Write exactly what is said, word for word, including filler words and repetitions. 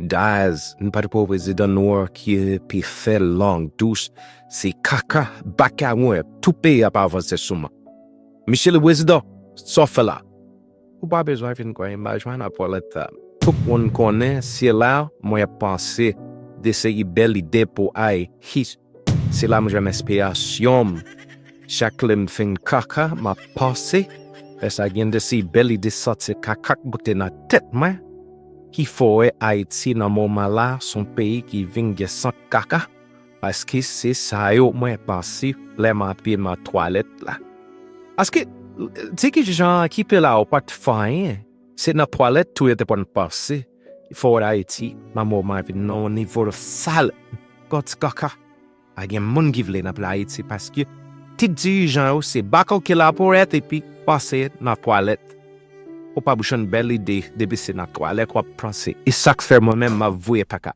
Diaz, m pa t pran prezidan nou an ki epi fè lang dous, se kaka, baka mwen, tout peyi ap avanse sou mwen. Misye le prezidan, sa w fè la? Ou pa bezwen vin kwè imaj mwen nan pwalèt la. Tout moun konnen se la mwen ap panse de seri bèl ide pou Ayiti. Se la m jwenn enspirasyon m. Chak lè m fin kaka, m ap panse, lè sa gen de seri bèl ide sòti kaka k boute nan tèt mwen, ki fè w wè Ayiti nan moman la se yon peyi ki vin gen sant kaka, paske se sa yo mwen panse lè m apiye nan twalèt la. Paske, di ki jan ki pe la ou pa t fè anyen, se nan twalèt tou yo te konn pase. Fò Ayiti, nan moman vin nan yon nivo de sal, kòti kaka. Pa gen moun ki vle nan pla Ayiti paske ti dirijan yo se baka w ki la pou rèt epi pase nan twalèt. Ou pa bouchon bèl ide depi se nan twalèt w ap panse. E sa k fè mwen menm m ap voye kaka.